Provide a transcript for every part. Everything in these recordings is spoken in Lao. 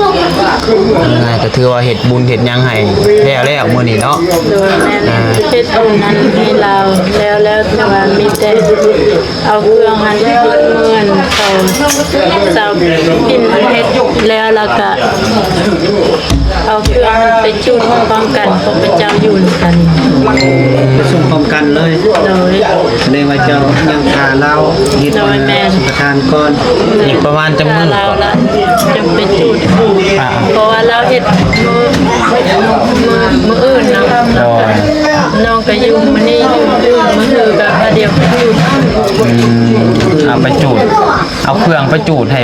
ງ່າຍໆ ກໍຖືວ່າເຮັດບຸນເຮັດຫຍັງໃຫ້ແລ້ວໆ ມື້ນີ້ເນາະ. ໂດຍ ແມ່ນ ອ່າ ເຮັດບຸນນັ້ນໃຫ້ລາວແລ້ວໆ ແຕ່ວ່າມີແຕ່ ເອົາເຄື່ອງຫັ້ນ ເມື່ອເຂົາຊາວປິ່ນເຮັດແລ້ວ ແລ້ວກະເອົາເຄື່ອງຫັ້ນໄປຈູດພ້ອມກັນ ພວກເຂົາເຈົ້າຢູ່ນຳກັນ ໄປສົ່ງພ້ອມກັນເລີຍ. ໂດຍ ສະແດງວ່າເຈົ້າຍັງຖ້າລາວເຮັດ ໂດຍ ແມ່ນ ສັງຄະທານກ່ອນ. ອີກປະມານຈັກມື້ ຖ້າລາວລະຈັ່ງໄປຈູດ ອ່າ ເພາະວ່າລາວເຮັດມື້ ມື້ ມື້ອື່ນເນາະ. ໂດຍ ນ້ອງກໍຢູ່ມື້ນີ້ ມື້ອື່ນ ມື້ຮືກໍພາດຽວໄປຈູດ. ອືມ ເອົາໄປຈູດ ເອົາເຄື່ອງໄປຈູດໃຫ້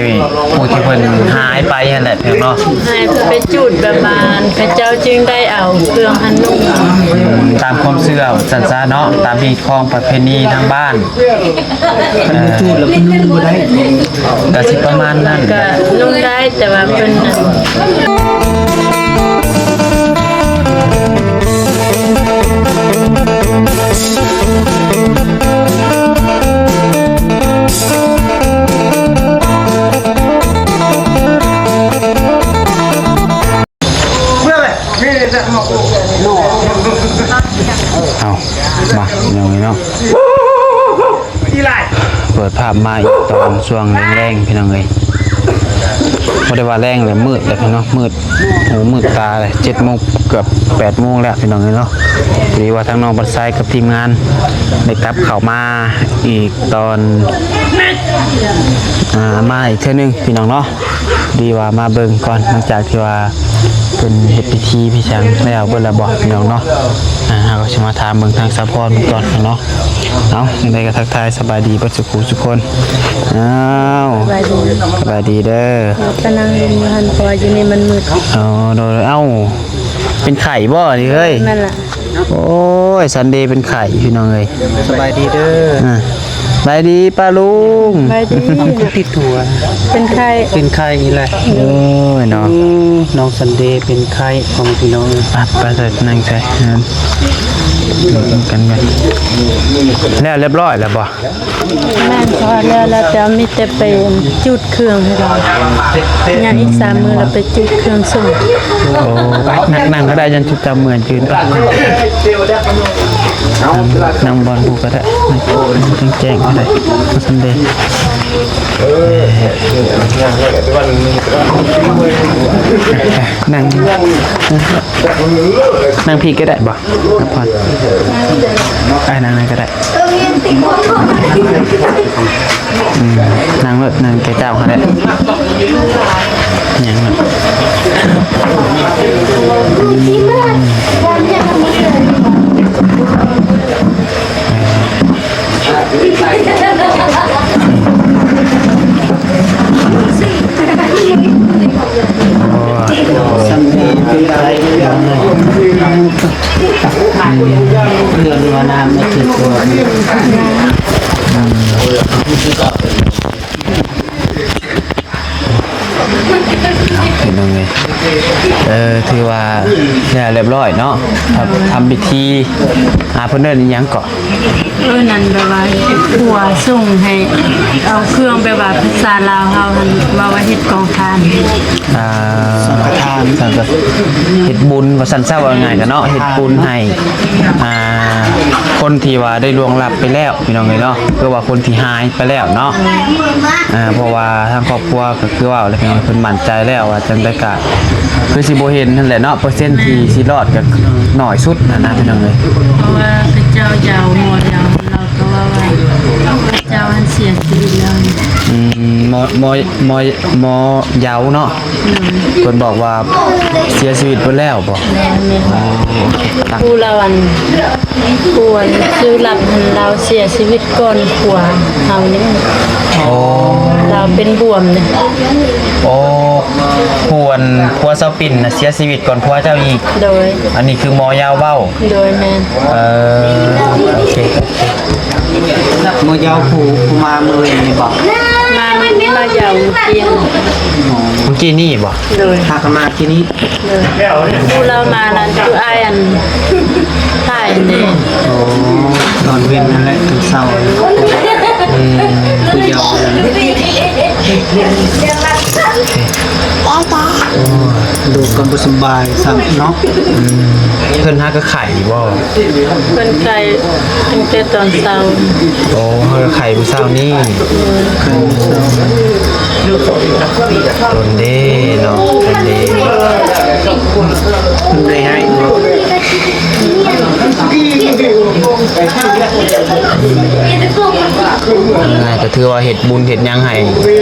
ຜູ້ທີ່ເພິ່ນຫາຍໄປຫັ້ນແຫຼະເນາະ. ໃຫ້ໄປຈູດປະມານ ເຂົາເຈົ້າຈຶ່ງໄດ້ເອົາເຄື່ອງຫັ້ນນຸ່ງ. ອືມ ຕາມຄວາມເຊື່ອຊັ້ນຊະເນາະ ຕາມຮີດຄອງປະເພນີທາງບ້ານ. ຄັນບໍ່ຈູດແລ້ວເພິ່ນນຸ່ງບໍ່ໄດ້ ກໍຊິປະມານນັ້ນ. ກໍນຸ່ງໄດ້ ແຕ່ວ່າເພິ່ນນັ້ນ ເອົາ ມາ ພີ່ນ້ອງເອີຍເນາະ. ເປີດພາບມາອີກຕອນຊ່ວງແລງໆ ພີ່ນ້ອງເອີຍ. ບໍ່ໄດ້ວ່າແລງແລ້ວ ມືດແລ້ວພີ່ນ້ອງ ມືດຫູມືດຕາແລ້ວ ເຈັດໂມງເກືອບແປດໂມງແລ້ວ ພີ່ນ້ອງເອີຍເນາະ. ພໍດີວ່າທາງນ້ອງບັນໄຊກັບທີມງານໄດ້ກັບເຂົ້າມາອີກຕອນ ອ່າ ມາອີກເທື່ອໜຶ່ງ ພີ່ນ້ອງເນາະ. ດີວ່າມາເບິ່ງກ່ອນ ຫຼັງຈາກທີ່ວ່າເພິ່ນເຮັດພິທີພິສັງແລ້ວເບິດແລ້ວບໍ່ ພີ່ນ້ອງເນາະ. ອ່າ ເຮົາກໍຊິມາຖາມເບິ່ງທາງສາວພອນເພິ່ນກ່ອນເນາະ. ເອົາ ຈັ່ງໃດກໍທັກທາຍສະບາຍດີເບິດສູ່ຜູ້ສູ່ຄົນ. ອ້າວ ສະບາຍດີ ສະບາຍດີເດີ. ເອີ ໄປນັ່ງຢູ່ຫັ້ນ ເພາະວ່າຢູ່ນີ້ມັນມືດ. ອໍ ໂດຍ. ເອົ້າ ເປັນໄຂ້ບໍ່ນີ້ເຮີ້ຍ? ແມ່ນລະ. ໂອ້ຍ ຊັນເດເປັນໄຂ້ ພີ່ນ້ອງເອີຍ. ສະບາຍດີເດີ. ອ່າ ສະບາຍດີປ້າລຸງ. ສະບາຍດີ. ເອົາ ຄືຕິດຫົວ ເປັນໄຂ້ ເປັນໄຂ້ອີກແລ້ວ. ໂອ້ຍເນາະ ອືມ ນ້ອງຊັນເດເປັນໄຂ້ ພໍ່ແມ່ພີ່ນ້ອງ. ໄປ ໄປໃສ່ ນັ່ງໃສ່ ນັ້ນ ກິນກັນກ່ອນ. ແລ້ວຮຽບຮ້ອຍແລ້ວບໍ່? ແມ່ນ ພໍແລ້ວ ແລ້ວແຕ່ມີແຕ່ໄປຈູດເຄື່ອງໃຫ້ລາວ ຍັງອີກສາມມື້ລາວໄປຈູດເຄື່ອງສົ່ງ. ໂອ້ ນັ່ງ ນັ່ງກໍໄດ້ ຍັງຈຸດຕາເໝືອນຢືນໄປ ນັ່ງ ນັ່ງບ່ອນຜູ້ກໍໄດ້ ນັ່ງແຈ້ງກໍໄດ້ ມາຊັ້ນເດ. ນັ່ງ ນັ່ງພີ້ກໍໄດ້ບໍ່? ພັກຜ່ອນ ອ້າຍນັ່ງນັ້ນກໍໄດ້. ອືມ ນັ່ງໂລດ ນັ່ງໃກ້ເຈົ້າຫັ້ນແຫຼະ ຍັງນະ. ເພື່ອວ່ານ້ຳມັນຄືຕົວ ເປັນຈັ່ງໃດ? ເອີ ຖືວ່າແລ້ວຮຽບຮ້ອຍເນາະ ທຳ ທຳພິທີ ອ່າ ເພິ່ນເອີ້ນອີ່ຫຍັງເກາະ? ເອີ້ນນັ້ນແບບວ່າຄົວສົ່ງໃຫ້ ເອົາເຄື່ອງແບບວ່າພາສາລາວເຮົາຫັ້ນ ເວົ້າວ່າເຮັດກອງທານ ອ່າ ສັງຄະທານ ສັງຄະ ເຮັດບຸນວ່າຊັ້ນຊະ ເວົ້າງ່າຍໆກັນເນາະ ເຮັດບຸນໃຫ້ ອ່າ ຄົນທີ່ວ່າໄດ້ລ່ວງລັບໄປແລ້ວ ພີ່ນ້ອງເອີຍເນາະ ຄືວ່າຄົນທີ່ຫາຍໄປແລ້ວເນາະ. ອ່າ ເພາະວ່າທາງຄອບຄົວກໍຄືເວົ້າແລ້ວ ພີ່ນ້ອງ ເພິ່ນໝັ້ນໃຈແລ້ວວ່າຈັ່ງໃດກໍຄືຊິບໍ່ເຫັນຫັ້ນແຫຼະເນາະ ເປີເຊັນທີ່ຊິລອດກໍໜ້ອຍສຸດຫັ້ນນະ ພີ່ນ້ອງເອີຍ. ເພາະວ່າເຂົາເຈົ້າຢາວ ໝໍຢາວ ລາວກໍເວົ້າວ່າເຂົາເຈົ້າຫັ້ນເສຍຊີວິດແລ້ວ. ອືມ ໝໍ ໝໍ ໝໍ ໝໍຢາວເນາະ. ໂດຍ ເພິ່ນບອກວ່າເສຍຊີວິດເບິດແລ້ວບໍ່? ແມ່ນໆ. ອໍ ຜູ້ລາວອັນ ຜູ້ອັນຊື່ລັດຫັ້ນ ລາວເສຍຊີວິດກ່ອນຜົວເຮົານີ້. ອໍ ລາວເປັນບວມນີ້. ອໍ ຜູ້ອັນຜົວສາວປິ່ນນະເສຍຊີວິດກ່ອນຜົວເຈົ້າອີກ. ໂດຍ ອັນນີ້ຄືໝໍຢາວເວົ້າ. ໂດຍ ແມ່ນ. ເອີ ໂອເຄ ໂອເຄ. ໝໍຢາວຜູ້ ຜູ້ມາມື້ນີ້ບໍ່? ມາ ມາຢາວມື້ກີ້ ມື້ກີ້ນີ້ບໍ່? ໂດຍ ພາກັນມາກີ້ນີ້. ໂດຍ ຜູ້ລາວມານັ້ນຄືອ້າຍອັນຖ່າຍນີ້. ໂອ້ ຕອນເວັນນັ້ນແຫຼະ ຕອນເຊົ້າ. ອືມ ຜູ້ເຍົາ ໂອ້ຍ ລູກກໍບໍ່ສະບາຍຊ້ຳເນາະ. ອືມ ເພິ່ນຫາກໍໄຂ້ບໍ່? ເພິ່ນໄຂ້ຕັ້ງແຕ່ຕອນເຊົ້າ. ໂອ້ ຫາກໍໄຂ້ມື້ເຊົ້ານີ້. ໂດນເດ້ເນາະ ໂດນເດ້. ເພິ່ນໄດ້ໃຫ້ບໍ່? ອ່າ ກໍຖືວ່າເຮັດບຸນເຮັດຫຍັງໃຫ້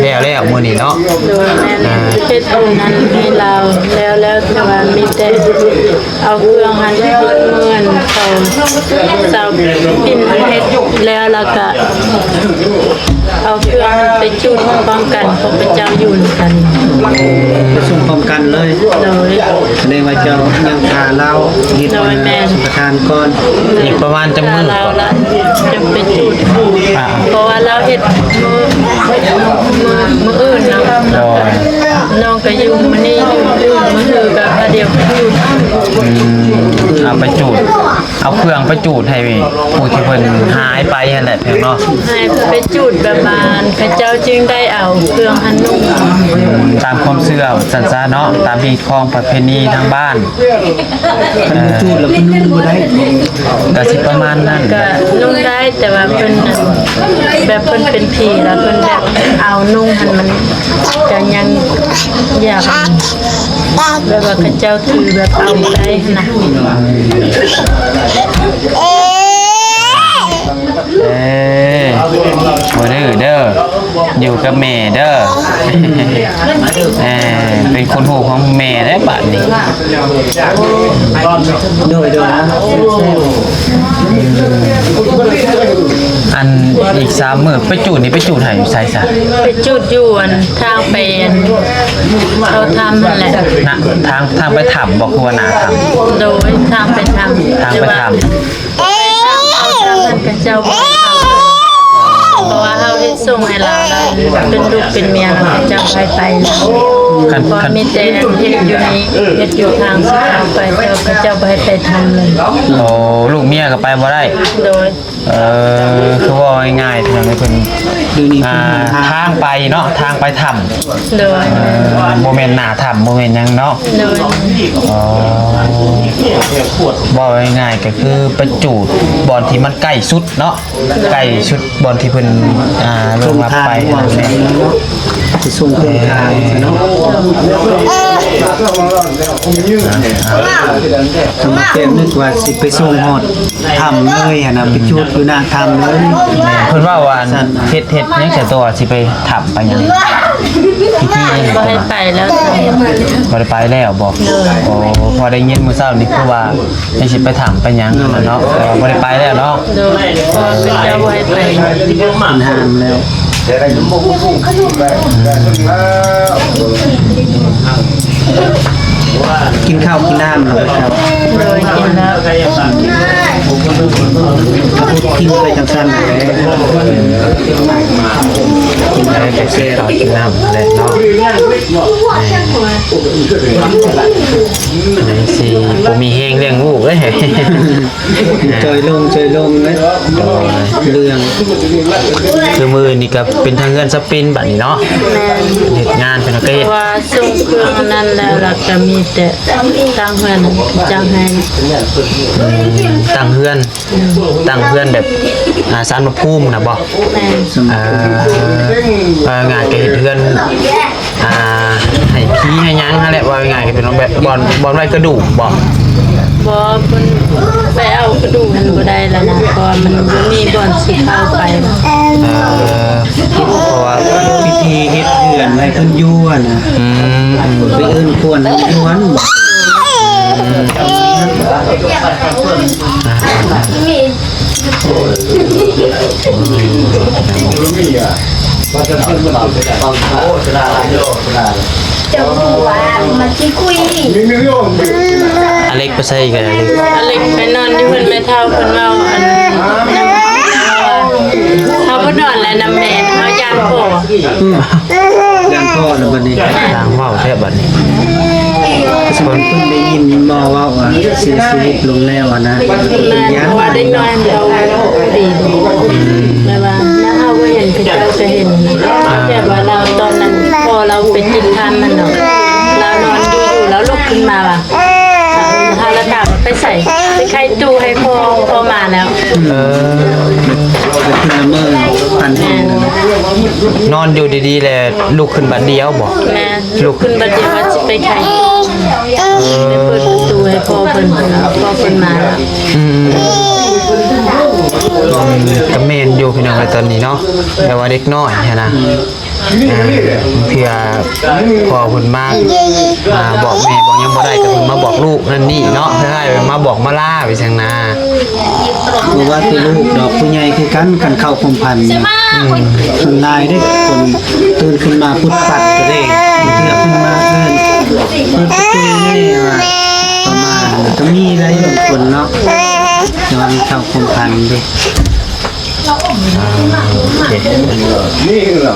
ແລ້ວແລ້ວມື້ນີ້ເນາະ. ໂດຍ ແມ່ນ ອ່າ ເຮັດບຸນນັ້ນໃຫ້ລາວແລ້ວແລ້ວ ແຕ່ວ່າມີແຕ່ເອົາເຄື່ອງຫັ້ນເມື່ອນເຂົາເຈົ້າປິ່ນເຮັດແລ້ວ ແລ້ວກໍ ເອົາເຄື່ອງໄປຈູດຫ້ອງປ້ອງກັນ ພວກເຂົາເຈົ້າຢູ່ນຳກັນ. ໄປສົ່ງພ້ອມກັນເລີຍ. ໂດຍ ສະແດງວ່າເຈົ້າຍັງຖ້າລາວເຮັດ ໂດຍ ແມ່ນ ສັງຄະທານກ່ອນ. ອີກປະມານຈັກມື້ ຖ້າລາວລະຈັ່ງໄປຈູດ. ອ່າ ເພາະວ່າລາວເຮັດມື້ ມື້ ມື້ອື່ນເນາະ. ໂດຍ ນ້ອງກໍຢູ່ມື້ນີ້ ມື້ອື່ນ ມື້ຮືກໍພາດຽວໄປຈູດ. ອືມ ເອົາໄປຈູດ ເອົາເຄື່ອງໄປຈູດໃຫ້ຜູ້ທີ່ເພິ່ນຫາຍໄປຫັ້ນແຫຼະເນາະ. ໃຫ້ໄປຈູດປະມານ ເຂົາເຈົ້າຈຶ່ງໄດ້ເອົາເຄື່ອງຫັ້ນນຸ່ງ. ອືມ ຕາມຄວາມເຊື່ອວ່າຊັ້ນຊະເນາະ ຕາມຮີດຄອງປະເພນີທາງບ້ານ. ຄັນບໍ່ຈູດແລ້ວເພິ່ນນຸ່ງບໍ່ໄດ້. ກໍຊິປະມານນັ້ນ ກໍນຸ່ງໄດ້ ແຕ່ວ່າເພິ່ນ ແບບເພິ່ນເປັນຜີແລ້ວ ເພິ່ນແບບເອົານຸ່ງຫັ້ນ ມັນກໍຍັງຢາກ ແບບວ່າເຂົາເຈົ້າຖືແບບເອົາໄດ້ຫັ້ນນະ. ເອີ ບໍ່ດື້ເດີ ຢູ່ກັບແມ່ເດີ. ເອີ ເປັນຄົນຮູ້ຂອງແມ່ເດ້ບາດນີ້. ໂດຍ ໂດຍ ອັນອີກສາມມື້ໄປຈູດນີ້ ໄປຈູດໃຫ້ຢູ່ໃສຊະ? ໄປຈູດຢູ່ອັນ ທາງໄປອັນ ເຂົ້າຖ້ຳຫັ້ນແຫຼະ. ນະ ທາງ ທາງໄປຖ້ຳບໍ່ ຄືວ່າໜ້າຖ້ຳ? ໂດຍ ທາງໄປຖ້ຳ. ທາງໄປຖ້ຳ ເຂົາເຈົ້າບໍ່ໃຫ້ເຂົ້າ ເພາະວ່າເຮົາເຮັດສົ່ງໃຫ້ລາວ ລາວເປັນລູກເປັນເມຍ ເຂົາເຈົ້າບໍ່ໃຫ້ໄປ. ຄັນ ເພາະມີແຕ່ເຮັດຢູ່ນີ້ ເຮັດຢູ່ທາງເຂົ້າໄປ ເຂົາເຈົ້າບໍ່ໃຫ້ໄປຖ້ຳເລີຍ. ໂອ້ ລູກເມຍກໍໄປບໍ່ໄດ້. ໂດຍ ເອີ ຄືເວົ້າງ່າຍໆ ເພິ່ນ ດຽວນີ້ ອ່າ ເພິ່ນ ທາງໄປເນາະ ທາງໄປຖ້ຳ. ໂດຍ ເອີ ບໍ່ແມ່ນໜ້າຖ້ຳ ບໍ່ແມ່ນຫຍັງເນາະ. ໂດຍ ອໍ ເວົ້າງ່າຍໆ ກໍຄືໄປຈູດບ່ອນທີ່ມັນໃກ້ສຸດເນາະ ໃກ້ສຸດບ່ອນທີ່ເພິ່ນ ອ່າ ລົງມາໄປ. ໄປສົ່ງເຄື່ອງທາງເນາະ ທາງແກ້ວນຶກວ່າຊິໄປສົ່ງຮອດ ຖ້ຳເລີຍຫັ້ນນະ ໄປຈູດຢູ່ໜ້າຖ້ຳເລີຍ. ເພິ່ນເວົ້າວ່າ ເຮັດ ເຮັດຫຍັງຊະ ຕົວຊິໄປຖ້ຳໄປຫຍັງ ພິທີນີ້ ບໍ່ໃຫ້ໄປແລ້ວ. ບໍ່ໄດ້ໄປແລ້ວບໍ? ໂອ້ ເພາະໄດ້ຍິນມື້ເຊົ້ານີ້ຄືວ່າຍັງຊິໄປຖ້ຳໄປຫຍັງຫັ້ນນະເນາະ ແຕ່ວ່າບໍ່ໄດ້ໄປແລ້ວເນາະ. ໂດຍ ເພາະວ່າເພິ່ນເຈົ້າບໍ່ໃຫ້ໄປ ເພິ່ນຫ້າມແລ້ວ. ກິນເຂົ້າກິນນ້ຳແລ້ວເຈົ້າ? ໂດຍ ກິນແລ້ວ ກິນໄປຈັ່ງຊັ້ນແຫຼະ ກິນໄປແຊບໆ ກິນເຂົ້າກິນນ້ຳແຫຼະເນາະ. ຊິບໍ່ມີແຮງລ້ຽງລູກເອີຍ. ຈ່ອຍລົງ ຈ່ອຍລົງເນາະ ເລື່ອງ ຄືມື້ນີ້ກໍເປັນທາງເຮືອນສະປິນບັດນີ້ເນາະ. ແມ່ນ ເຮັດງານເພິ່ນກໍເຮັດ ເພາະວ່າສົ່ງເຄື່ອງອັນນັ້ນແລ້ວ ແລ້ວກໍມີແຕ່ຕັ້ງເຮືອນຈັ່ງໃຫ້. ອືມ ຕັ້ງເຮືອນ ອືມ ຕັ້ງເຮືອນແບບ ອ່າ ສານພະພູມນະບໍ? ແມ່ນ ອ່າ ເອີ ງານກໍເຮັດເຮືອນ ອ່າ ໃຫ້ຜີໃຫ້ຫຍັງຫັ້ນແຫຼະ ເວົ້າງ່າຍໆ ກໍເປັນແບບບ່ອນ ບ່ອນໄວ້ກະດູກບໍ? ບໍ່ ເພິ່ນໄປເອົາກະດູກຫັ້ນບໍ່ໄດ້ແລ້ວນະ ເພາະວ່າມັນບໍ່ມີບ່ອນຊິເຂົ້າໄປ. ເອີ ເພາະວ່າພິທີເຮັດເຮືອນໃຫ້ເພິ່ນຢູ່ຫັ້ນນະ. ອືມ ໄປເອີ້ນຄວນໃຫ້ຄວນ. ອືມ ອາເລັກໄປໃສອີກ? ອາເລັກ ອາເລັກໄປນອນຢູ່ເຮືອນແມ່ເຖົ້າ ເພິ່ນເວົ້າອັນ ເຮົາບໍ່ນອນແລ້ວນຳແມ່ ເຮົາຢ້ານພໍ່. ອືມ ຢ້ານພໍ່ລະບັດນີ້ ຊ່າງເວົ້າແທ້ບັດນີ້. ເພິ່ນ ເພິ່ນໄດ້ຍິນໝໍເວົ້າວ່າເສຍຊີວິດລົງແລ້ວຫັ້ນນະ ເພິ່ນຢ້ານ ເພາະວ່າເດັກນ້ອຍມັນເວົ້າບໍ່ດີ. ອືມ ແບບວ່າ ແລ້ວເຮົາບໍ່ເຫັນ ເຂົາເຈົ້າຈະເຫັນ ແບບວ່າລາວຕອນນັ້ນ ພໍລາວໄປຕິດຖ້ຳຫັ້ນເນາະ ລາວນອນຢູ່ໆ ລາວລຸກຂຶ້ນມາວ່າ ເຮົາລະຖາມວ່າໄປໃສ ໄປໄຂຕູ້ໃຫ້ພໍ່ ພໍ່ມາແລ້ວ. ເອີ ເປັນລະເມີຝັນເຫັນ ນອນຢູ່ດີໆ ແລ້ວລຸກຂຶ້ນບາດດຽວບໍ? ແມ່ນ ລຸກຂຶ້ນບາດດຽວວ່າຊິໄປໄຂ ໄປເປີດປະຕູໃຫ້ພໍ່ເພິ່ນ ພໍ່ເພິ່ນມາແລ້ວ. ອືມ ອືມ ກະແມ່ນຢູ່ພີ່ນ້ອງເອີຍ ຕອນນີ້ເນາະ ແບບວ່າເດັກນ້ອຍຫັ້ນນະ ອ່າ ເທື່ອພໍ່ເພິ່ນມາ ອ່າ ບອກແມ່ບອກຫຍັງບໍ່ໄດ້ ກະເພິ່ນມາບອກລູກນັ້ນນີ້ເນາະ ຄ້າຍໆ ມາບອກມາລາໄປຈັ່ງນາ. ບໍ່ວ່າແຕ່ລູກດອກ ຜູ້ໃຫຍ່ຄືກັນ ຄັນເຂົ້າຄວາມຝັນນະ ອືມ ສ່ວນຫຼາຍເດ້ ຄົນຕື່ນຂຶ້ນມາປຸດປັດກະເດ້ ເທື່ອເພິ່ນມາເອີ້ນ ເປີດປະຕູແດ່ວ່າ ປະມານ ກະມີໄດ້ບາງຄົນເນາະ ແຕ່ວ່າມັນເຂົ້າຄວາມຝັນເດ້. ອ່າ ໂອເຄ ນີ້ເນາະ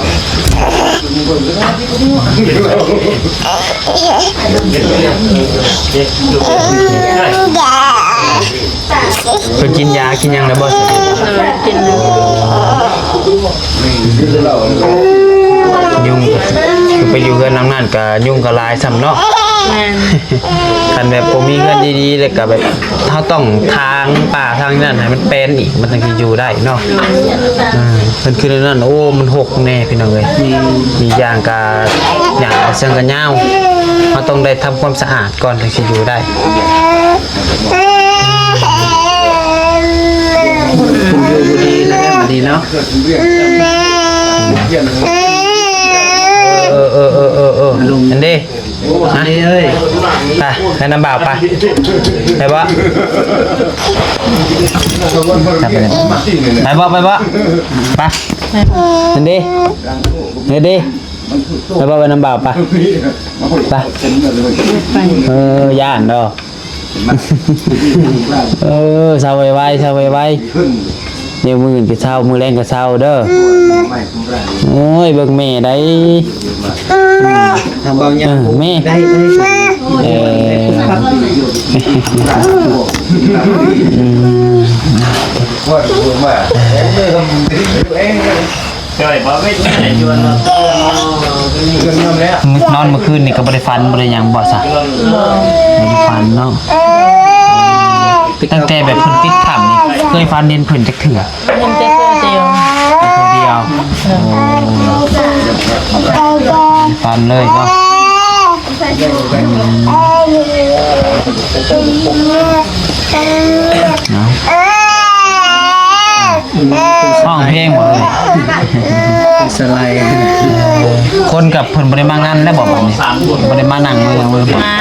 ເພິ່ນກິນຢາກິນຫຍັງແລ້ວບໍ່? ເອີ ກິນແລ້ວ. ຍຸງ ຄືໄປຢູ່ເຮືອນຫຼັງນັ້ນກະຍຸງກະຫຼາຍຊ້ຳເນາະ. ແມ່ນ ຄັນແບບບໍ່ມີເຮືອນດີໆ ແລ້ວກະແບບ ເຮົາຕ້ອງຖາງປ່າຖາງນັ້ນໃຫ້ມັນແປນອີກ ມັນຈັ່ງຊິຢູ່ໄດ້ເນາະ. ໂດຍ ອ່າ ເພິ່ນຄືແນວນັ້ນ ໂອ້ ມັນຮົກແນ່ພີ່ນ້ອງເອີຍ. ແມ່ນ ອີກຢ່າງກະ ຫຍ້າເຊິ່ງກະຍາວ ເຮົາຕ້ອງໄດ້ທຳຄວາມສະອາດກ່ອນ ຈັ່ງຊິຢູ່ໄດ້. ເພິ່ນຢູ່ບໍ່ດີແລ້ວບາດນີ້ເນາະ. ເອີ ເອີ ເອີ ເອີ ເອີ ອັນເດ້ ຮະ ເອີຍ ໄປ ໄປນຳບ່າວໄປ ໄປບໍ່ ໄປບໍ່ ໄປບໍ່ ໄປ ເຫັນເດ້ ເຫັນເດ້ ໄປບໍ່ ໄປນຳບ່າວໄປ ໄປ ເອີ ຢ້ານດອກ. ເອີ ເຊົາໄວໆ ເຊົາໄວໆ ດຽວມື້ອື່ນກະເຊົາ ມື້ແລງກະເຊົາເດີ. ໂອ້ຍ ເບິ່ງແມ່ໄດ໋ ທາງເບົາຫຍ້າ ເອີ ແມ່ ໄດ້ເລີຍ ເອີ ອືມ ນອນມື້ຄືນນີ້ກະບໍ່ໄດ້ຝັນ ບໍ່ໄດ້ຫຍັງບໍ່ຊະ? ບໍ່ໄດ້ຝັນເນາະ. ຕັ້ງແຕ່ແບບເພິ່ນຕິດຖ້ຳນີ້ ເຄີຍຝັນເຫັນເພິ່ນຈັກເທື່ອ? ເຫັນແຕ່ເທື່ອດຽວ ເທື່ອດຽວ. ໂອ້ ຝັນເລີຍເນາະ. ອືມ ເອົາ ຮ້ອງເພງບໍ່ເອີຍ? ສະໄລ ຄົນກັບເພິ່ນບໍ່ໄດ້ມາງານແລ້ວບໍ່ບາດນີ້? ບໍ່ໄດ້ມານັ່ງມາຫຍັງເລີຍບໍ່? ມາ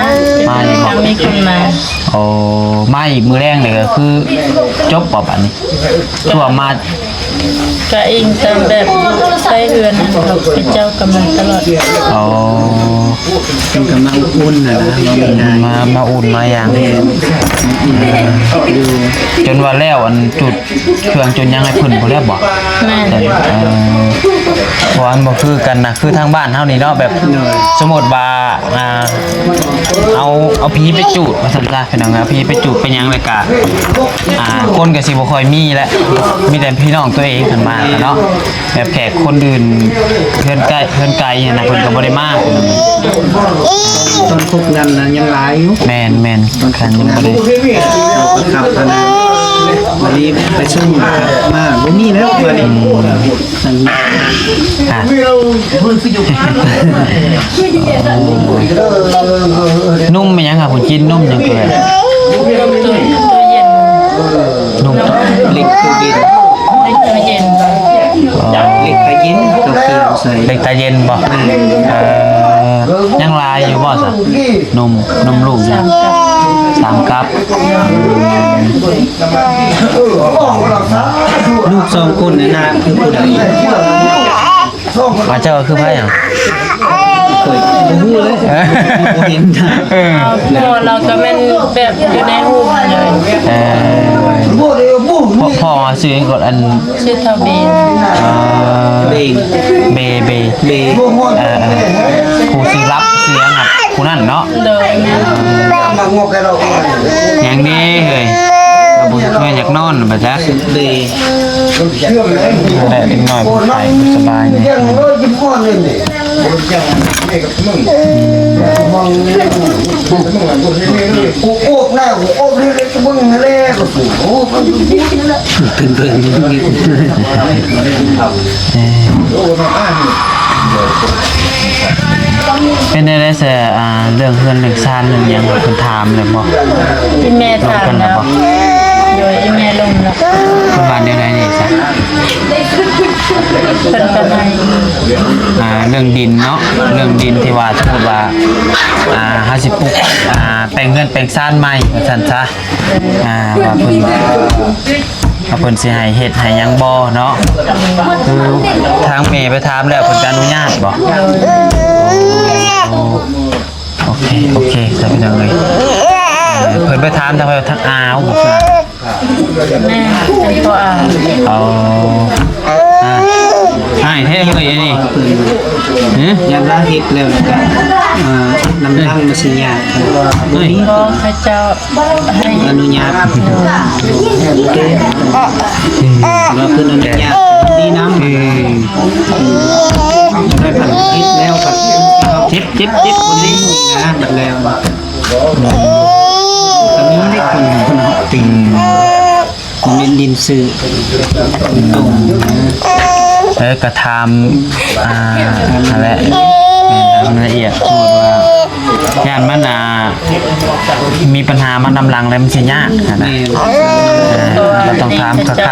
ມາຢູ່ບໍ່? ມີຄົນມາ. ໂອ້ ມາອີກມື້ແລງນີ້ກະຄືຈົບບໍ່ບາດນີ້? ຄືວ່າມາ ກະອີງຕາມແບບໄປເຮືອນຫັ້ນ ເຂົາເຈົ້າກຳລັງຕະຫຼອດ. ອໍ ເພິ່ນກະມາອຸ່ນໆ ຫັ້ນນະ ເວົ້າງ່າຍໆ ມາ ມາອຸ່ນມາຫຍັງ. ແມ່ນ ຢູ່ ຈົນວ່າແລ້ວ ອັນ ຈຸດເຄື່ອງຈຸດຫຍັງໃຫ້ເພິ່ນພຸ້ນແລ້ວບໍ່? ແມ່ນ ເອີ ເພາະອັນບໍ່ຄືກັນນະ ຄືທາງບ້ານເຮົານີ້ເນາະ ແບບ ໂດຍ ສົມມຸດວ່າ ອ່າ ເອົາ ເອົາຜີໄປຈູດວ່າຊັ້ນຊະ ພີ່ນ້ອງ ເອົາຜີໄປຈູດໄປຫຍັງແລ້ວກະ ອ່າ ຄົນກະຊິບໍ່ຄ່ອຍມີແຫຼະ ມີແຕ່ພີ່ນ້ອງຕົວເອງຫັ້ນມາເນາະ. ແບບແຂກຄົນອື່ນ ເຮືອນໃກ້ ເຮືອນໄກຫັ້ນນະ ເພິ່ນກະບໍ່ໄດ້ມາ. ຕອນຄົບງານນະຍັງຫຼາຍຢູ່. ແມ່ນໆ ຕອນຄົບງານຍັງບໍ່ໄດ້ ເອົາກະຂັບຫັ້ນນະ ບາດນີ້ໄປສົ່ງມາ ບໍ່ມີແລ້ວບາດນີ້. ອືມ ອ່ະ ນຸ່ມອີຫຍັງຫະ ຜູ້ກິນນຸ່ມຫຍັງກະໄດ້. ຕູ້ເຢັນ ນຸ່ມ ເຫຼັກຕູ້ເຢັນ ເຫຼັກຕູ້ເຢັນ ອໍ ເຫຼັກຕາເຢັນ ເຂົາເຄີຍເອົາໃສ່ ເຫຼັກຕາເຢັນບໍ່? ເອີ ຍັງຫຼາຍຢູ່ບໍ່ຊະ? ນົມ ນົມລູກ ສາມກັບ ສາມກັບ. ລູກສອງຄົນນີ້ນະ ຄືຜູ້ໃດ? ອາ ເຈົ້າຄືໃຜຫຍັງ? ຂ້ອຍບໍ່ຮູ້ເລີຍ ບໍ່ເຫັນ. ເອີ ພໍ່ລາວກະແມ່ນແບບຢູ່ໃນຮູບເລີຍ. ເອີ ພໍ່ ພໍ່ຊື່ຫຍັງກໍ ອັນ ຊື່ທ້າວເບ. ເອີ ເບ ເບ ເບ ເອີ ເອີ ຜູ້ຊື່ລັບຊື່ຫຍັງຫັ້ນ ຜູ້ນັ້ນເນາະ. ໂດຍ ແມ່ນ. ຫຍັງເດເຮີ້ຍ ບໍ່ແມ່ນຢາກນອນບໍ່ຈັກ ຊື່ເບ. ແລະເດັກນ້ອຍຜູ້ໄຂ້ບໍ່ສະບາຍນີ້ ເປັນເບິ່ງ ເອີ ເປັນແນວໃດຊະ ອ່າ ເລື່ອງເຮືອນເລື່ອງຊານເລື່ອງຫຍັງ ເພິ່ນຖາມແລ້ວບໍ່? ອີ່ແມ່ຖາມແລ້ວ ໂດຍ ອີ່ແມ່ລົມແລ້ວ ເພິ່ນວ່າແນວໃດນີ້ຊະ? ເພິ່ນກໍໃຫ້ ອ່າ ເລື່ອງດິນເນາະ ເລື່ອງດິນທີ່ວ່າ ສົມມຸດວ່າ ອ່າ ເຮົາຊິປຸກ ອ່າ ແປງເຮືອນແປງຊານໃໝ່ວ່າຊັ້ນຊະ ອ່າ ວ່າເພິ່ນ ວ່າເພິ່ນຊິໃຫ້ເຮັດໃຫ້ຫຍັງບໍ່ເນາະ ຄືທາງແມ່ໄປຖາມແລ້ວ ເພິ່ນກໍອະນຸຍາດບໍ່? ໂອເຄ ໂອເຄ ຊະພີ່ນ້ອງເອີຍ ເພິ່ນໄປຖາມທາງໃຜ? ທາງອາວບໍ່? ແມ່ນ ເປັນພໍ່ອາວ ອໍ ອາ ອ້າຍແທ້ເຮີ້ຍ ອັນນີ້ ຫື? ຍາມລາວເຮັດແລ້ວກໍ ເອີ ນຳຫຼັງມັນຊິຍາກ ບໍ່ ເຂົາເຈົ້າ ອະນຸຍາດ ແລ້ວເພິ່ນອະນຸຍາດດີນຳ ອືມ ໄດ້ພັນເຮັດແລ້ວກໍເຈັບ ເຈັບ ເຈັບ ຄົນນີ້ນະ ບັດແລ້ວ ກໍມີເດັກຄົນໜຶ່ງເນາະ ຕີ ອືມ ມັນເປັນດິນຊື່ ເອີ ກະຖາມ ອ່າ ຫັ້ນແຫຼະ ລາຍລະອຽດ ສົມມຸດວ່າ ຢ້ານມັນ ອ່າ ມີປັນຫາມານຳຫຼັງແລ້ວມັນຊິຍາກຫັ້ນນະ ເອີ ເຮົາຕ້ອງຖາມຄັກໆ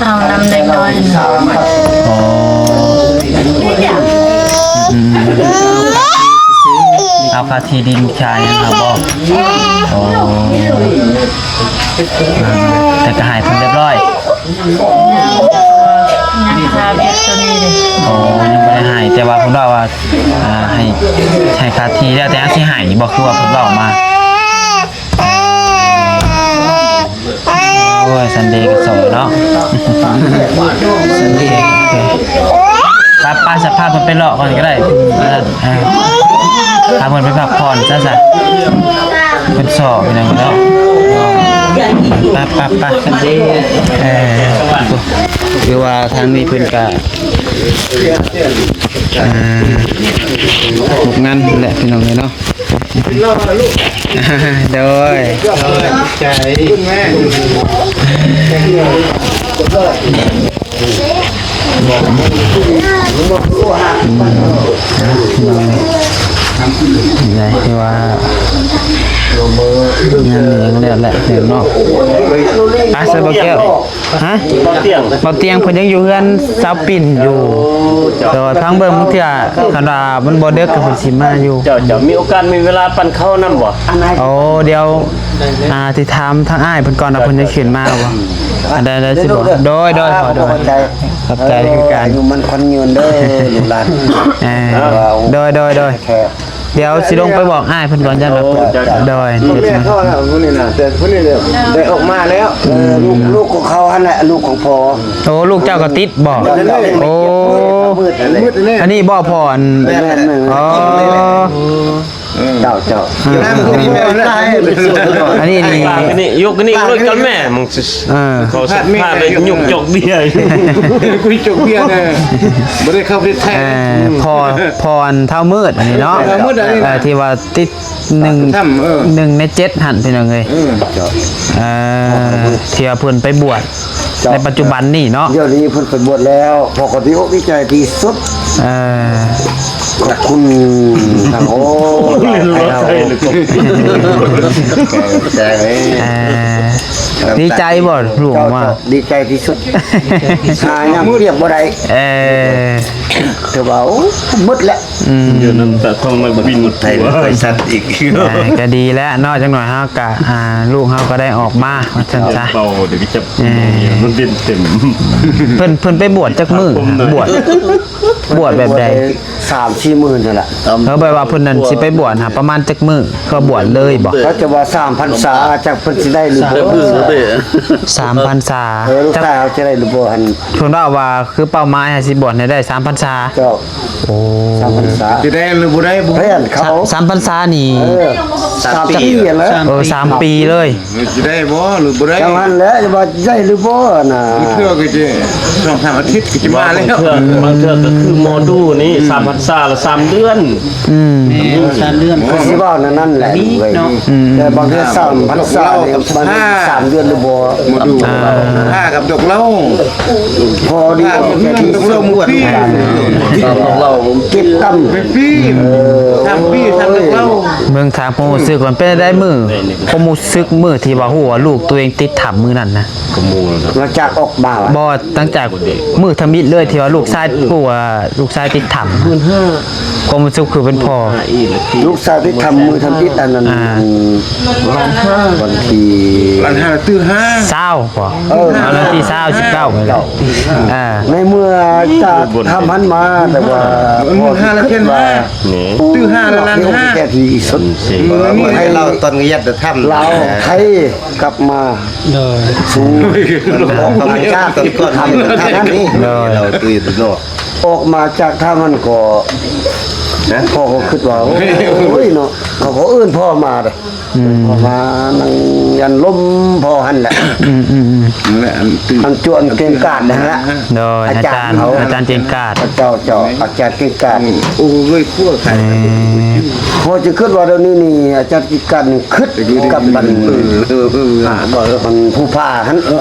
ເອົານຳເດັກນ້ອຍ ອໍ ອືມ ເອົາຄ່າທີ່ດິນຄ່າຫຍັງເອົາບໍ່? ອໍ ແຕ່ກໍໃຫ້ເພິ່ນຮຽບຮ້ອຍ ຍັງຄາວຽກຕົວນີ້ເດ້ ອໍ ຍັງບໍ່ໄດ້ໃຫ້ ແຕ່ວ່າເພິ່ນເວົ້າວ່າ ອ່າ ໃຫ້ ໃຫ້ຄ່າທີ່ແລ້ວ ແຕ່ຍັງຊິໃຫ້ບໍ່ ຄືວ່າເພິ່ນເວົ້າມາ ໂອ້ຍ ຊັນເດກໍໂສເນາະ ຊັນເດ ໄປໆ ສະພາບເພິ່ນໄປເລາະກ່ອນກໍໄດ້ ເອີ ພາເພິ່ນໄປພັກຜ່ອນຊະ ຊະ ເພິ່ນຊອກໄປນຳເນາະ ໄປໆໆ ເອີ ຄືວ່າທາງນີ້ເພິ່ນກະ ອ່າ ໂຮງງານແຫຼະພີ່ນ້ອງເອີຍເນາະ ໂດຍ ໃຈ ໄດ້ ຖືວ່າງານນີ້ຍັງແລ້ວແຫຼະເນາະ ໄປໃສ່ບໍ່ແກ້ວ ຮະ ບໍ່ຕຽງ ບໍ່ຕຽງ ເພິ່ນຍັງຢູ່ເຮືອນສາວປິ່ນຢູ່ ແຕ່ວ່າທາງເບິ່ງບາງເທື່ອ ຄັນວ່າມັນບໍ່ເດິກກໍເພິ່ນຊິມາຢູ່ ເຈົ້າ ເຈົ້າ ມີໂອກາດມີເວລາປັ້ນເຂົ້ານຳບໍ່? ໂອ້ ດຽວ ອ່າ ຊິຖາມທາງອ້າຍເພິ່ນກ່ອນວ່າເພິ່ນຈະຂຶ້ນມາບໍ່ ອັນໃດ ໄດ້ຊິບອກ ໂດຍ ໂດຍ ຂໍໂດຍ ຂອບໃຈຄືກັນ ອາຍຸໝັ້ນຂວັນຍືນເດີລູກຫຼານ ເອີ ໂດຍ ໂດຍ ໂດຍ ດຽວຊິລົງໄປບອກອ້າຍເພິ່ນກ່ອນ ຢ້ານວ່າ ໂດຍ ແມ່ເຂົານະ ຜູ້ນີ້ນະ ແຕ່ຜູ້ນີ້ໄດ້ອອກມາແລ້ວ ເອີ ລູກ ລູກຂອງເຂົາຫັ້ນແຫຼະ ລູກຂອງພໍ່ ໂອ້ ລູກເຈົ້າກໍຕິດບໍ່? ໂອ້ ອັນນີ້ບໍ່ພໍ່ ອັນ ອໍ ເຈົ້າ ເຈົ້າ ອັນນີ້ນີ້ ນີ້ຍົກນີ້ລົດກັນແມ່ ມຶງ ເອີ ເຂົາສະພາບໄດ້ຍຸກຈອກເບຍ ກຸຍຈອກເບຍນະ ບໍ່ໄດ້ເຂົ້າເຮັດແທ້ ເອີ ພໍ່ ພໍ່ອັນທ້າວມືດອັນນີ້ເນາະ ທ້າວມືດອັນນີ້ນະ ເອີ ທີ່ວ່າຕິດໜຶ່ງ ເອີ ໜຶ່ງໃນເຈັດຫັ້ນ ພີ່ນ້ອງເອີຍ ເອີ ທີ່ວ່າເພິ່ນໄປບວດ ເຈົ້າ ໃນປັດຈຸບັນນີ້ເນາະ ດຽວນີ້ເພິ່ນໄປບວດແລ້ວ ພໍ່ກໍດີອົກດີໃຈທີ່ສຸດ ເອີ ຂອບຄຸນທາງ ໂອ້ ດີໃຈບໍ່ລູກວ່າ ດີໃຈທີ່ສຸດ ຫາຍາມປຽບບໍ່ໄດ້ ເອີ ຖືວ່າ ໂອ້ ໝົດແລ້ວ ອືມ ຢູ່ນຳຕາທອງມາບິນໄທໄປສັດອີກ ອ່າ ກໍດີແລ້ວເນາະ ຈັກໜ້ອຍເຮົາກໍ ອ່າ ລູກເຮົາກໍໄດ້ອອກມາວ່າຊັ້ນຊະ ເບົາ ດຽວຈະ ເອີ ມັນເປັນເຕັມ ເພິ່ນ ເພິ່ນໄປບວດຈັກມື້ ບວດ ບວດແບບໃດ? ສາມສີ່ມື້ນີ້ແຫຼະ ເອີ ແບບວ່າເພິ່ນນັ້ນຊິໄປບວດຫາປະມານຈັກມື້ ຄືບວດເລີຍບໍ່? ເຂົາຈະວ່າສາມພັນສາ ຈັກເພິ່ນຊິໄດ້ຫຼືບໍ່ ສາມພັນສາ ເອີ ລູກຊາຍເຮົາຈະໄດ້ຫຼືບໍ່ຫັ້ນ ເພິ່ນເວົ້າວ່າຄືເປົ້າໝາຍໃຫ້ຊິບວດໃຫ້ໄດ້ສາມພັນສາ ເຈົ້າ ໂອ້ ສາມພັນສາ ຊິໄດ້ຫຼືບໍ່ໄດ້ບໍ່ ເພິ່ນເຂົາ ສາມພັນສານີ້ ເອີ ສາມປີຫັ້ນແຫຼະ. ເອີ ສາມປີເລີຍ. ຊິໄດ້ບໍ່ ຫຼືບໍ່ໄດ້? ຈັ່ງຫັ້ນແຫຼະ ວ່າຊິໄດ້ຫຼືບໍ່ນະ. ບາງເທື່ອກໍຈະສອງສາມອາທິດກໍຈະມາແລ້ວ. ບາງເທື່ອ ບາງເທື່ອກໍຄືໝໍດູນີ້ ອືມ ສາມພັນສາລະສາມເດືອນ. ອືມ ແມ່ນ ສາມເດືອນ ກໍຊິເວົ້າແນວນັ້ນແຫຼະເວີຍ. ອືມ ແຕ່ບາງເທື່ອສາມພັນສານີ້ມັນສາມເດືອນຫຼືບໍ່? ໝໍດູ ອ່າ ພາກັບດອກເຫຼົ້າ ພໍດີ ພາກັບດອກເຫຼົ້າ ເຈັບຕຳ ເອີ ສາມປີ ສາມດອກເຫຼົ້າ. ເບິ່ງ ຖາມຄວາມຮູ້ສຶກມັນເປັນໃດມື້ ຄວາມຮູ້ສຶກມື້ທີ່ວ່າຮູ້ວ່າລູກຕົວເອງຕິດຖ້ຳມື້ນັ້ນນະ? ຫຼັງຈາກອອກມາ ບໍ່ ຫຼັງຈາກມື້ທຳອິດເລີຍທີ່ວ່າລູກຊາຍ ຜູ້ວ່າລູກຊາຍຕິດຖ້ຳ ຄວາມຮູ້ສຶກຜູ້ເປັນພໍ່ ລູກຊາຍຕິດຖ້ຳມື້ທຳອິດອັນນັ້ນ ອ່າ ວັນທີ ລ້ານຫ້າ ຕື້ຫ້າ ຊາວບໍ? ເອີ ວັນທີຊາວ ສິບເກົ້າ ເອີ ໃນເມື່ອຈາກຖ້ຳຫັ້ນມາ ແຕ່ວ່າ ຕື້ຫ້າ ລ້ານຫ້າ ຕື້ຫ້າ ລ້ານຫ້າ ແທ້ທີ່ສຸດ ໃຫ້ລາວຕອນຍັດແຕ່ຖ້ຳ ລາວໄທ ກັບມາ ໂດຍ ສູ່ ອອກມາຈາກຖ້ຳນັ້ນນີ້ ໂດຍ ອອກມາຈາກຖ້ຳຫັ້ນກໍ ພໍ່ກໍຄິດວ່າ ໂອ້ຍເນາະ ເຂົາກໍເອີ້ນພໍ່ມາເດ້ ອືມ ພໍ່ມານັ່ງຢັນລົມພໍ່ຫັ້ນແຫຼະ ອືມໆໆ ນັ້ນແຫຼະ ອັນ ອັນຈວນເກັ່ງກາດຫັ້ນແຫຼະ ໂດຍ ອາຈານເຂົາ ອາຈານເກັ່ງກາດ ເຈົ້າ ເຈົ້າ ອາຈານເກັ່ງກາດ ອືມ ໂອ້ຍ ພວກ ເອີ ພໍ່ຈຶ່ງຄິດວ່າດຽວນີ້ນີ້ ອາຈານກິດການຄິດກັບມັນ ເອີ ເອີ ເອີ ມັນຜູ້ພາຫັ້ນ ອ່າ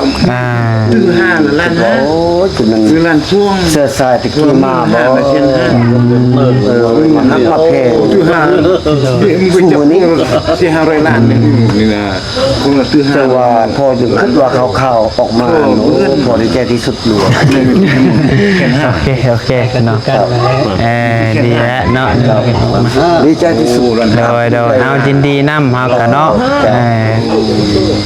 ຕື້ຫ້າລ້ານຫ້າ ໂອ້ຍ ຄືມັນ ຄືລ້ານຊ່ວງ ເຊື້ອສາຍຕະກີ້ມາບໍ່ ເອີ ເອີ ມາຮັກມາແພງ ຕື້ຫ້າ ຊຸມື້ນີ້ ສີ່ຫ້າຮ້ອຍລ້ານນີ້ນະ ຄືວ່າ ພໍຈະຄິດວ່າຂ່າວໆອອກມາ ໂອ້ ພໍດີໃຈທີ່ສຸດ. ໂອເຄ ໂອເຄເນາະ ເອີ ດີແລ້ວເນາະ ດີໃຈທີ່ສຸດ ໂດຍ ໂດຍ ເອົາ ຍິນດີນຳເຮົາກະເນາະ ເອີ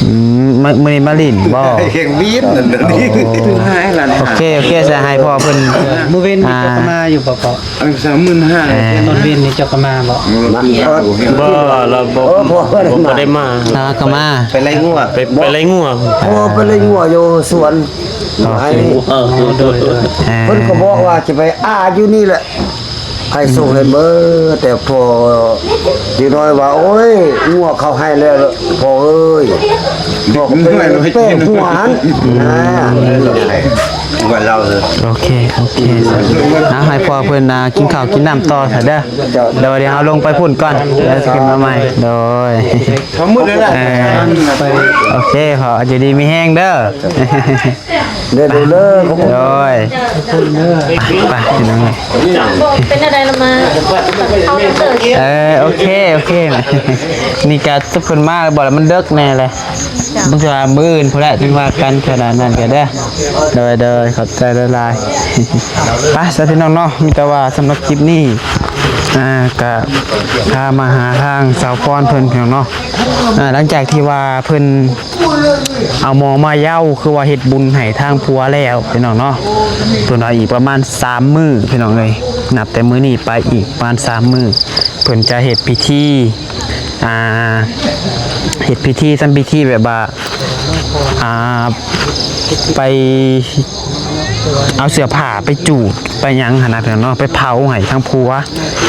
ອືມ ມື້ນີ້ມາຫຼິ້ນບໍ່? ແຂ່ງບິນນັ້ນ ໂອເຄ ໂອເຄ ສະໃຫ້ພໍ່ເພິ່ນ ມື້ເວັນນີ້ ອ່າ ເຈົ້າກໍມາຢູ່ບໍ່? ອັນສາມໝື່ນຫ້າ ເອີ ຕອນເວັນນີ້ເຈົ້າກໍມາບໍ່? ບໍ່ ລາວບໍ່ ເອີ ບໍ່ໄດ້ມາ ລາວກໍມາ ໄປໄລ່ງົວ ໄປ ໄປໄລ່ງົວ ໂອ້ ໄປໄລ່ງົວຢູ່ສວນ ໃຫ້ ໂດຍ ໂດຍ ເອີ ເພິ່ນກໍບອກວ່າຈະໄປອາຢູ່ນີ້ແຫຼະ ໃຫ້ສົ່ງໃຫ້ເບີ ແຕ່ພໍເດັກນ້ອຍວ່າ ໂອ້ຍ ງົວເຂົາໃຫ້ແລ້ວພໍ່ເອີຍ ບອກໄປແປ້ງຫົວຫັ້ນ ອ່າ ວ່າລາວເອີຍ ໂອເຄ ໂອເຄ ເອົາໃຫ້ພໍ່ເພິ່ນ ອ່າ ກິນເຂົ້າກິນນ້ຳຕໍ່ຊະເດີ ໂດຍ ດຽວເຮົາລົງໄປພຸ້ນກ່ອນ ແລ້ວຊິຂຶ້ນມາໃໝ່ ໂດຍ ເຂົາມືດແລ້ວລະ ເອີ ໂອເຄ ຂໍຢູ່ດີມີແຮງເດີ ເດີ ເດີ ເດີ ໂດຍ ໄປ ໄປ ພີ່ນ້ອງເອີຍ ເປັນແນວໃດລະມາ ເອີ ໂອເຄ ໂອເຄ ນີ້ກະ ເພິ່ນມາບໍ່ລະ ມັນເດິກແນ່ແຫຼະ ບາງເທື່ອມື້ອື່ນພຸ້ນແຫຼະ ຈຶ່ງວ່າກັນຂະໜາດນັ້ນກະເດີ ໂດຍ ໂດຍ ຂອບໃຈຫຼາຍໆ ໄປຊະພີ່ນ້ອງເນາະ ມີແຕ່ວ່າສຳລັບຄລິບນີ້ ອ່າ ກະພາມາຫາທາງສາວພອນເພິ່ນພີ່ນ້ອງເນາະ ອ່າ ຫຼັງຈາກທີ່ວ່າເພິ່ນ ເອົາໝໍມາເຍົາ ຄືວ່າເຮັດບຸນໃຫ້ທາງຜົວແລ້ວພີ່ນ້ອງເນາະ ເພິ່ນວ່າອີກປະມານສາມມື້ພີ່ນ້ອງເອີຍ ນັບແຕ່ມື້ນີ້ໄປອີກປະມານສາມມື້ ເພິ່ນຈະເຮັດພິທີ ອ່າ ເຮັດພິທີ ທຳພິທີແບບວ່າ ອ່າ ໄປເອົາເສື້ອຜ້າໄປຈູດ ໄປຫຍັງຫັ້ນນະພີ່ນ້ອງເນາະ ໄປເຜົາໃຫ້ທາງຜົວ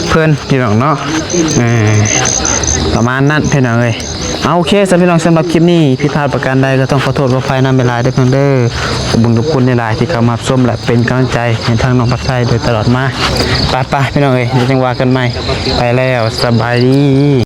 ເພິ່ນພີ່ນ້ອງເນາະ ເອີ ປະມານນັ້ນພີ່ນ້ອງເອີຍ. ເອົາ ໂອເຄ ສຳ ພີ່ນ້ອງ ສຳລັບຄລິບນີ້ ຜິດພາດປະການໃດກໍຕ້ອງຂໍໂທດຂໍອະໄພນຳຫຼາຍໆເດີພີ່ນ້ອງເດີ. ຂອບຄຸນຂອບຄຸນຫຼາຍໆທີ່ເຂົ້າມາຮັບຊົມ ແລະ ເປັນກຳລັງໃຈໃຫ້ທາງນ້ອງພັດໄທໂດຍຕະຫຼອດມາ. ໄປໆ ພີ່ນ້ອງເອີຍ ດຽວຈັ່ງວ່າກັນໃໝ່. ໄປແລ້ວ ສະບາຍດີ.